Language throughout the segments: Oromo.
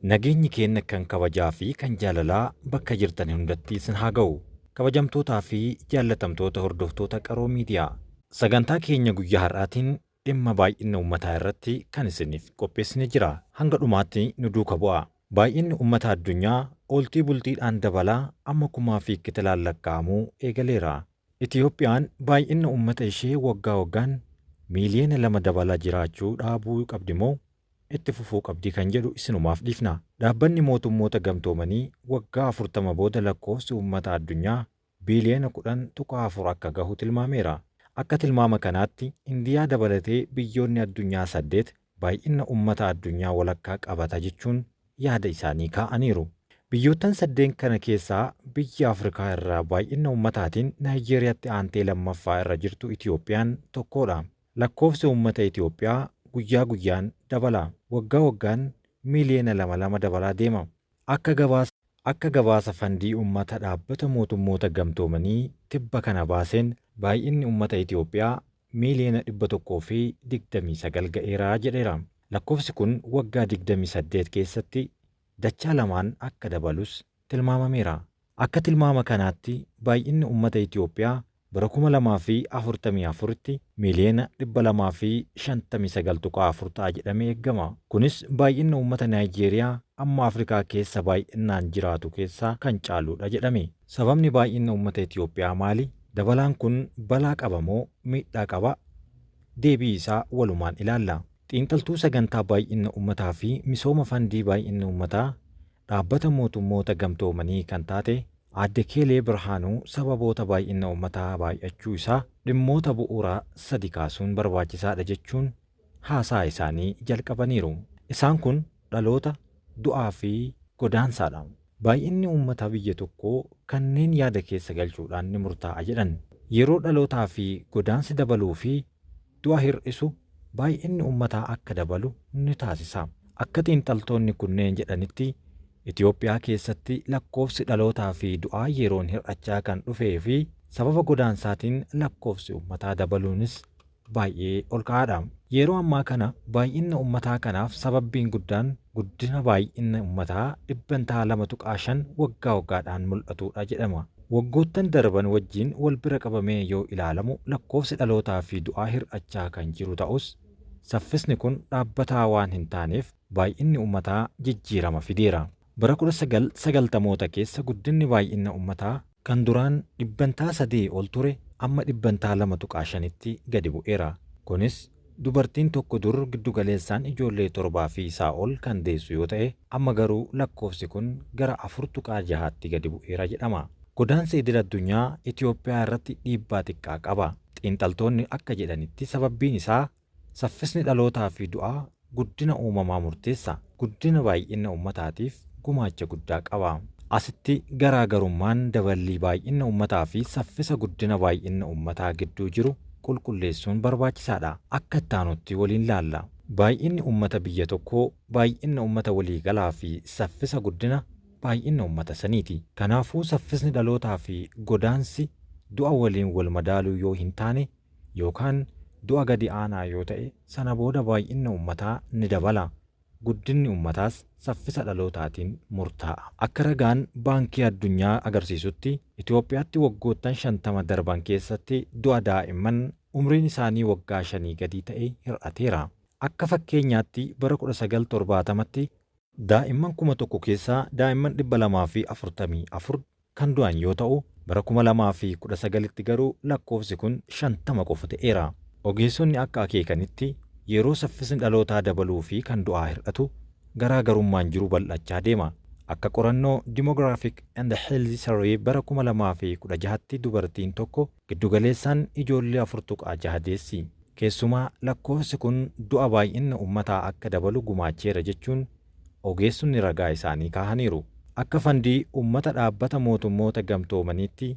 Nageenyi keenya kan kabajaa fi kan jaalalaa bakka jirtan hundatti isin haa ga'u. Kabajamtootaa fi jaallatamtoota hordoftoota Qaroo Miidiyaa. Sagantaa keenya guyyaa har'aatiin dhimma baay'ina uummataa irratti kan isiniif qopheessine jira. Hanga dhumaatti nu duuka bu'a. Baay'inni uummata addunyaa ooltii bultiidhaan dabalaa amma kumaa fi kitilaan lakkaa'amuu eegaleera. Itiyoophiyaan baay'ina uummata ishee waggaa waggaan miiliyoona 2 dabalaa jiraachuu dhaabuu qabdi moo itti fufuu qabdi kan jedhu isinumaaf dhiifna. Dhaabbanni Mootummoota Gamtoomanii waggaa 40 booda lakkoofsi uummata addunyaa biiliyoona 10.4 akka gahu tilmaameera. Akka tilmaama kanaatti Indiyaa dabalatee biyyoonni addunyaa 8 baay'ina uummata addunyaa walakkaa qabata jechuun yaada isaanii kaa'aniiru. Biyyoottan saddeen kana keessaa biyya Afrikaa irraa baay'ina uummataatiin Naayijeeriyaatti aantee lammaffaa irra jirtu Itiyoophiyaan tokkodha. Lakkoofsi uummata Itiyoophiyaa guyyaa guyyaan dabala. Waggaa waggaan miiliyoona 2 2 dabalaa deema. Akka gabaasa Fandii Uummata Dhaabbata Mootummoota Gamtoomanii tibba kana baaseen baay'inni uummata Itiyoophiyaa miiliyoona 129 ga'eera jedheera. Lakkoofsi kun waggaa 28 keessatti dachaa lamaan akka dabalus tilmaamameera. Akka tilmaama kanaatti baay'inni uummata Itiyoophiyaa bara 2044tti miiliyoona 259.4 ta'a jedhamee eegama. Kunis baay'ina uummata Naayijeeriyaa amma Afrikaa keessa baay'inaan jiraatu keessaa kan caaludha jedhame. Sababni baay'ina uummata Itiyoophiyaa maali? Dabalaan kun balaa qaba moo miidhaa qaba? Deebii isaa walumaan ilaalla. Xiinxaltuu sagantaa baay'ina uummataa fi misooma fandii baay'ina uummataa Dhaabbata Mootummoota Gamtoomanii kan taate Aadde Keelee Birhaanuu sababoota baay'ina uummataa baay'achuu isaa dhimmoota bu'uuraa sadi kaasuun barbaachisaadha jechuun haasaa isaanii jalqabaniiru. Isaan kun dhaloota, du'aa fi godaansaadha. Baay'inni uummata biyya tokkoo kanneen yaada keessa galchuudhaan ni murtaa'a jedhan. Yeroo dhalootaa fi godaansi dabaluu fi du'a hir'isu baay'inni uummataa akka dabalu ni taasisa. Akka xiinxaltoonni kunneen jedhanitti Itiyoophiyaa keessatti lakkoofsi dhalootaa fi du'aa yeroon hir'achaa kan dhufee fi sababa godaansaatiin lakkoofsi uummataa dabaluunis baay'ee ol ka'aadha. Yeroo ammaa kana baay'ina uummataa kanaaf sababbiin guddaan guddina baay'ina uummataa dhibbantaa 2.5 waggaa waggaadhaan mul'atudha jedhama. Waggoottan darban wajjin wal bira qabamee yoo ilaalamu lakkoofsi dhalootaa fi du'aa hir'achaa kan jiru ta'us saffisni kun dhaabbataa waan hin taaneef baay'inni uummataa jijjiirama fideera. Bara 1990moota keessa guddinni baay'ina uummataa kan duraan dhibbantaa 3 ol ture amma dhibbantaa 2.5tti gadi bu'eera. Kunis dubartiin tokko dur giddugaleessaan ijoollee 7 fi isaa ol kan deessu yoo ta'e amma garuu lakkoofsi kun gara 4.6tti gadi bu'eera jedhama. Godaansi idil addunyaa Itiyoophiyaa irratti dhiibbaa xiqqaa qaba. Xiinxaltoonni akka jedhanitti sababbiin isaa saffisni dhalootaa fi du'aa guddina uumamaa murteessa. Guddina baay'ina uummataatiif gumaacha guddaa qaba. Asitti garaagarummaan daballii baay'ina uummataa fi saffisa guddina baay'ina uummataa gidduu jiru qulqulleessuun barbaachisaadha. Akka itti aanutti waliin laalla. Baay'inni uummata biyya tokkoo baay'ina uummata waliigalaa fi saffisa guddina baay'ina uummata saniiti. Kanaafuu saffisni dhalootaa fi godaansi du'a waliin wal madaaluu yoo hin taane yookaan du'a gadi aanaa yoo ta'e sana booda baay'inni uummataa ni dabala. Guddinni uummataas saffisa dhalootaatiin murtaa'a. Akka ragaan Baankii Addunyaa agarsiisutti Itiyoophiyaatti waggoottan 50 darban keessatti du'a daa'imman umriin isaanii waggaa shanii gadii ta'e hir'ateera. Akka fakkeenyaatti bara 1970tti daa'imman 1000 keessaa daa'imman 244 kan du'an yoo ta'u, bara 2019tti garuu lakkoofsi kun 50 qofa ta'eera. Ogeessonni akka akeekanitti yeroo saffisni dhalootaa dabaluu fi kan du'aa hir'atu garaagarummaan jiru bal'achaa deema. Akka qorannoo Demographic and Health Survey bara 2016tti dubartiin tokko giddugaleessaan ijoollee 4.6 deessi. Keessumaa lakkoofsi kun du'a baay'inna uummataa akka dabalu gumaacheera jechuun ogeessonni ragaa isaanii kaahaniiru. Akka Fandii Uummata Dhaabbata Mootummoota Gamtoomaniitti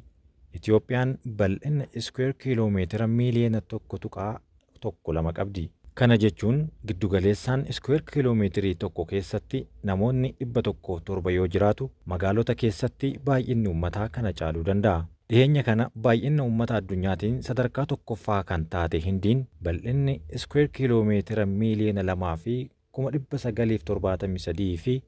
Itiyoophiyaan bal'ina iskuweer kiiloomeetira miiliyoona 1.12 qabdi. Kana jechuun giddugaleessaan iskuweer kiiloomeetirii tokko keessatti namoonni 107 yoo jiraatu, magaalota keessatti baay'inni uummataa kana caaluu danda'a. Dhiheenya kana baay'ina uummata addunyaatiin sadarkaa tokkoffaa kan taate Hindiin bal'inni iskuweer kiiloomeetira miiliyoona 2 fi 973,000.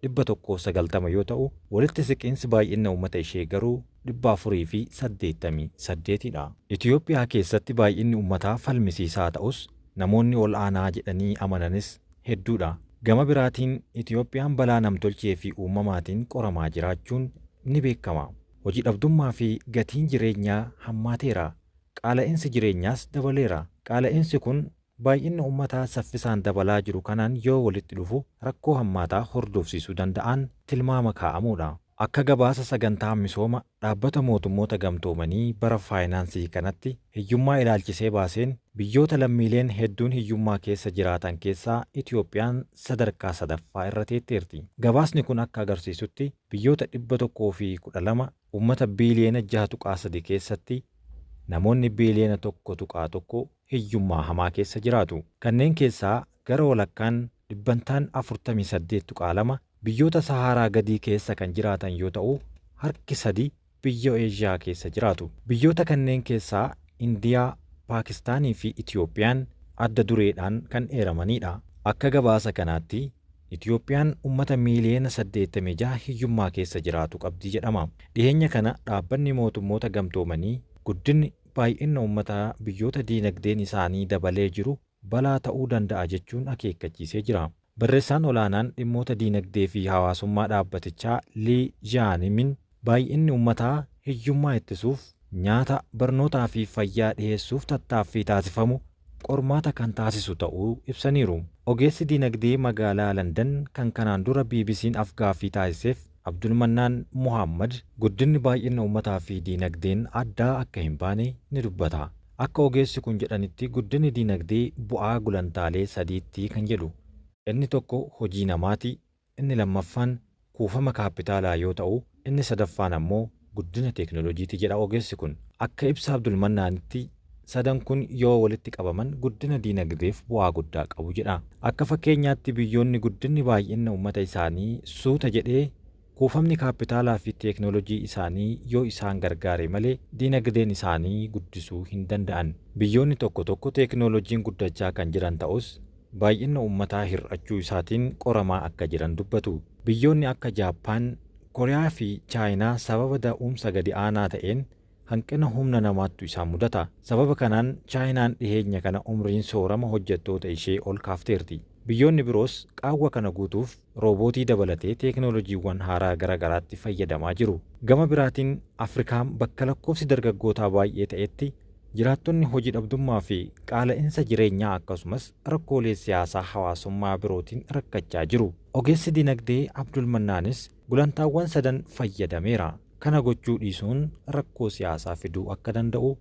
190 yoo ta'u, walitti siqiinsi baay'ina uummata ishee garuu 488 dha. Itoophiyaa keessatti baay'inni uummataa falmisiisaa ta'us namoonni ol aanaa jedhanii amananis hedduudha. Gama biraatiin Itoophiyaan balaa namtolchee fi uumamaatiin qoramaa jiraachuun ni beekama. Hojii dhabdummaa fi gatiin jireenyaa hammaateera. Qaala'insi jireenyaas dabaleera. Qaala'insi kun baay'inni uummataa saffisaan dabalaa jiru kanaan yoo walitti dhufu rakkoo hammaataa hordofsiisuu danda'an tilmaama kaa'amuudha. Akka gabaasa sagantaa misooma dhaabbata mootummoota gamtoomanii bara faayinaansii kanatti hiyyummaa ilaalchisee baaseen biyyoota lammiileen hedduun hiyyummaa keessa jiraatan keessaa Itoophiyaan sadarkaa sadaffaa irra teetteerti. Gabaasni kun akka agarsiisutti biyyoota 112 uummata biiliyoona 6.3 keessatti namoonni biiliyoona 1.1 hiyyummaa hamaa keessa jiraatu. Kanneen keessaa gara walakkaan dhibbantaan 48.2 biyyoota Saharaa gadii keessa kan jiraatan yoo ta'u, harki sadi biyya Eeshiyaa keessa jiraatu. Biyyoota kanneen keessaa Indiyaa, Paakistaanii fi Itoophiyaan adda dureedhaan kan eeramanidha. Akka gabaasa kanaatti Itoophiyaan uummata miiliyoona 86 hiyyummaa keessa jiraatu qabdi jedhama. Dhiheenya kana dhaabbanni mootummoota gamtoomanii guddinni baay'ina uummataa biyyoota diinagdeen isaanii dabalee jiru balaa ta'uu danda'a jechuun akeekkachiisee jira. Barreessaan olaanaan dhimmoota diinagdee fi hawaasummaa dhaabbatichaa Lii Jaanimin baay'inni uummataa hiyyummaa ittisuuf nyaata, barnootaa fi fayyaa dhiheessuuf tattaaffii taasifamu qormaata kan taasisu ta'uu ibsaniiru. Ogeessi diinagdee magaalaa Landan kan kanaan dura BBC'n afgaaffii taasiseef Abdulmannaan Muhammad guddinni baay'ina uummataa fi diinagdeen addaa akka hin baane ni dubbata. Akka ogeessi kun jedhanitti guddinni diinagdee bu'aa gulantaalee sadiitti kan jedhu. Inni tokko hojii namaati, inni lammaffaan kuufama kaapitaalaa yoo ta'u, inni sadaffaan ammoo guddina teeknooloojiiti jedha ogeessi kun. Akka ibsa Abdulmannaanitti sadan kun yoo walitti qabaman guddina diinagdeef bu'aa guddaa qabu jedha. Akka fakkeenyaatti biyyoonni guddinni baay'ina uummata isaanii suuta jedhee kuufamni kaapitaalaa fi teeknooloojii isaanii yoo isaan gargaare malee diinagdeen isaanii guddisuu hin danda'an. Biyyoonni tokko tokko teeknooloojiin guddachaa kan jiran ta'us baay'ina uummataa hir'achuu isaatiin qoramaa akka jiran dubbatu. Biyyoonni akka Jaappaan, Kooriyaa fi Chaayinaa sababa da'umsa gadi aanaa ta'een hanqina humna namaattu isaan mudata. Sababa kanaan Chaayinaan dhiheenya kana umriin soorama hojjettoota ishee ol kaafteerti. Biyyoonni biroos qaawwa kana guutuuf roobootii dabalatee teeknooloojiiwwan haaraa gara garaatti fayyadamaa jiru. Gama biraatiin Afrikaan bakka lakkoofsi dargaggootaa baay'ee ta'etti jiraattonni hojii dhabdummaa fi qaala'insa jireenyaa akkasumas rakkoolee siyaasaa hawaasummaa birootiin rakkachaa jiru. Ogeessi dinagdee Abdulmannaanis gulantaawwan sadan fayyadameera. Kana gochuu dhiisuun rakkoo siyaasaa fiduu akka danda'u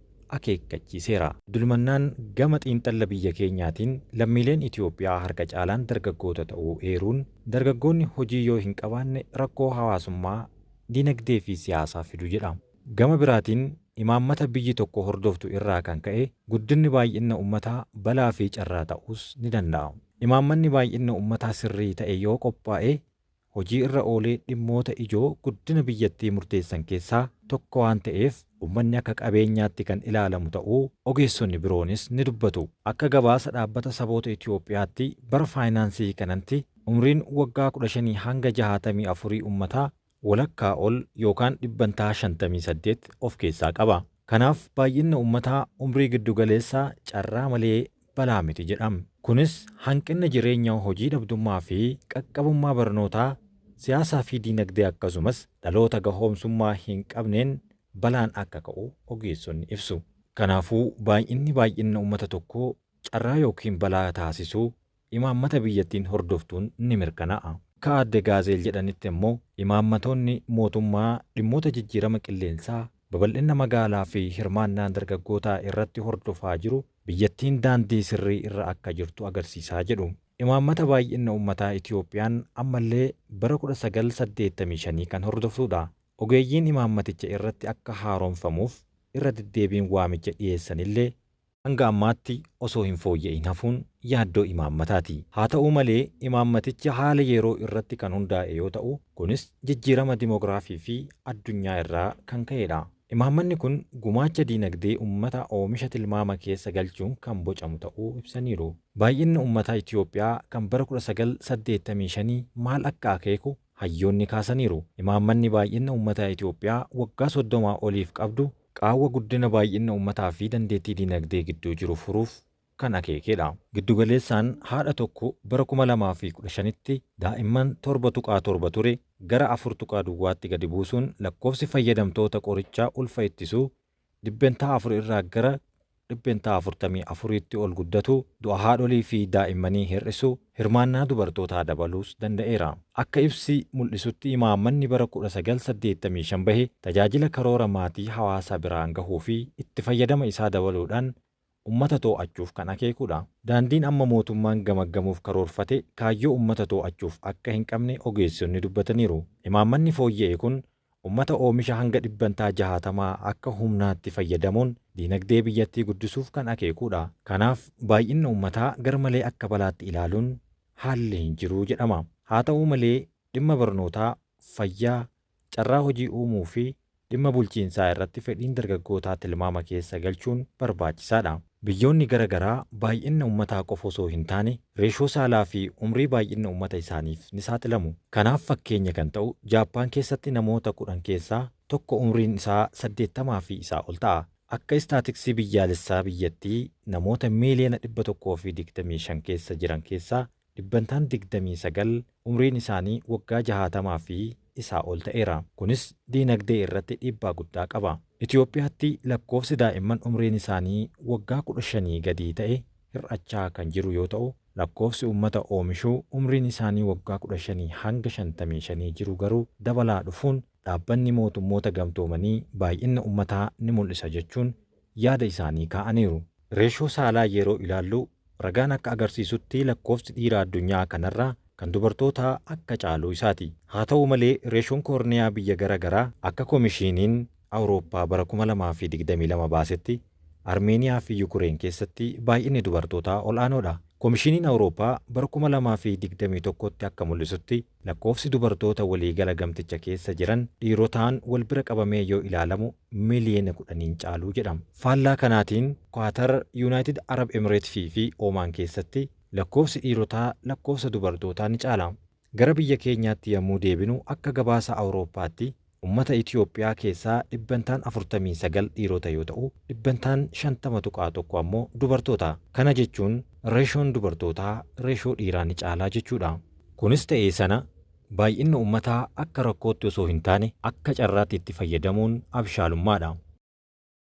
akeekkachiiseera. Abdulmannaan gama xiinxalla biyya keenyaatiin lammiileen Itoophiyaa harka caalaan dargaggoota ta'uu eeruun dargaggoonni hojii yoo hin qabaanne rakkoo hawaasummaa, dinagdee fi siyaasaa fidu jedha. Gama biraatiin imaammata biyyi tokko hordoftu irraa kan ka'e guddinni baay'ina uummataa balaa fi carraa ta'uus ni danda'a. Imaammanni baay'ina uummataa sirrii ta'e yoo qophaa'e hojii irra oolee dhimmoota ijoo guddina biyyattii murteessan keessaa tokko waan ta'eef uummanni akka qabeenyaatti kan ilaalamu ta'uu ogeessonni biroonis ni dubbatu. Akka gabaasa dhaabbata saboota Itoophiyaatti bara faayinaansii kanatti umriin waggaa 15 hanga 64 uummataa walakkaa ol yookaan dhibbantaa 58 of keessaa qaba. Kanaaf baay'inni uummataa umrii giddugaleessaa carraa malee balaa miti jedhama. Kunis hanqina jireenya hojii dhabdummaa fi qaqqabummaa barnootaa, siyaasaa fi diinagdee akkasumas dhaloota gahoomsummaa hin qabneen balaan akka ka'u ogeessonni ibsu. Kanaafuu baay'inni baay'ina uummata tokkoo carraa yookiin balaa taasisuu imaammata biyyattiin hordoftuun ni mirkanaa'a. Akka aadde Gaazeel jedhanitti immoo imaammatoonni mootummaa dhimmoota jijjiirama qilleensaa, babal'ina magaalaa fi hirmaannaa dargaggootaa irratti hordofaa jiru biyyattiin daandii sirrii irra akka jirtu agarsiisaa jedhu. Imaammata baay'ina uummataa Itoophiyaan ammallee bara 1985 kan hordoftudha. Ogeeyyiin imaammaticha irratti akka haaromfamuuf irra deddeebiin waamicha dhiyeessanillee hanga ammaatti osoo hin fooyya'in hafuun yaaddoo imaammataati. Haa ta'u malee imaammatichi haala yeroo irratti kan hundaa'e yoo ta'u, kunis jijjiirama dimoogiraafii fi addunyaa irraa kan ka'edha. Imaammanni kun gumaacha diinagdee uummata oomisha tilmaama keessa galchuun kan bocamu ta'uu ibsaniiru. Baay'inni uummata Itoophiyaa kan bara 1985 maal akka akeeku hayyoonni kaasaniiru. Imaammanni baay'ina uummataa Itoophiyaa waggaa 30 oliif qabdu qaawwa guddina baay'ina uummataa fi dandeettii dinagdee gidduu jiru furuuf kan akeekedha. Giddugaleessaan haadha tokko bara 2015tti daa'imman 7.7 ture gara 4 duwwaatti gadi buusuun lakkoofsi fayyadamtoota qorichaa ulfa ittisuu 4% irraa gara 44%tti ol guddatu, du'a haadholii fi daa'immanii hir'isu, hirmaannaa dubartootaa dabaluus danda'eera. Akka ibsi mul'isutti imaammanni bara 1985 bahe tajaajila karoora maatii hawaasa biraan gahuu fi itti fayyadama isaa dabaluudhaan ummata too'achuuf kan akeekudha. Daandiin amma mootummaan gamaggamuuf karoorfate kaayyoo ummata too'achuuf akka hin qabne ogeessonni dubbataniiru. Imaammanni fooyya'e kun ummata oomisha hanga 60% akka humnaatti fayyadamuun diinagdee biyyattii guddisuuf kan akeekudha. Kanaaf baay'inna ummataa garmalee akka balaatti ilaaluun haalli hin jiru jedhama. Haa ta'u malee dhimma barnootaa, fayyaa, carraa hojii uumuu fi dhimma bulchiinsaa irratti fedhiin dargaggootaa tilmaama keessa galchuun barbaachisaadha. Biyyoonni gara garaa baay'ina ummataa qofa osoo hin taane reeshoo saalaa fi umrii baay'ina ummata isaaniif ni saaxilamu. Kanaaf fakkeenya kan ta'u Jaappaan keessatti namoota 10 keessaa tokko umriin isaa 80 fi isaa ol ta'a. Akka istaatiksii biyyaalessaa biyyattii namoota miiliyoona 125 keessa jiran keessaa 29% umriin isaanii waggaa 60 fi isaa ol ta'eera. Kunis diinagdee irratti dhiibbaa guddaa qaba. Itoophiyaatti lakkoofsi daa'imman umriin isaanii waggaa 15 gadii ta'e hir'achaa kan jiru yoo ta'u, lakkoofsi uummata oomishuu umriin isaanii waggaa 15 hanga 55 jiru garuu dabalaa dhufuun dhaabbanni mootummoota gamtoomanii baay'ina uummataa ni mul'isa jechuun yaada isaanii kaa'aniiru. Reeshoo saalaa yeroo ilaallu ragaan akka agarsiisutti lakkoofsi dhiira addunyaa kanarraa kan dubartootaa akka caaluu isaati. Haa ta'u malee reeshoon koorniyaa biyya gara garaa akka Komishiiniin Awurooppaa bara 2022 baasetti Armeeniyaa fi Yukureen keessatti baay'inni dubartootaa ol'aanoodha. Komishiiniin Awurooppaa bara 2021tti akka mul'isutti lakkoofsi dubartoota waliigala gamticha keessa jiran dhiirotaan wal bira qabamee yoo ilaalamu miiliyoona 10n caaluu jedhama. Faallaa kanaatiin Kwaatar, Yuunaayitid Arab Emireetsii fi Oomaan keessatti lakkoofsi dhiirotaa lakkoofsa dubartootaa ni caala. Gara biyya keenyaatti yommuu deebinu akka gabaasa Awurooppaatti ummata Itoophiyaa keessaa 49% dhiirota yoo ta'u, 50.1% ammoo dubartoota. Kana jechuun reeshoon dubartootaa reeshoo dhiiraa ni caalaa jechuudha. Kunis ta'ee sana baay'inni ummataa akka rakkootti osoo hin taane akka carraatti itti fayyadamuun abshaalummaadha.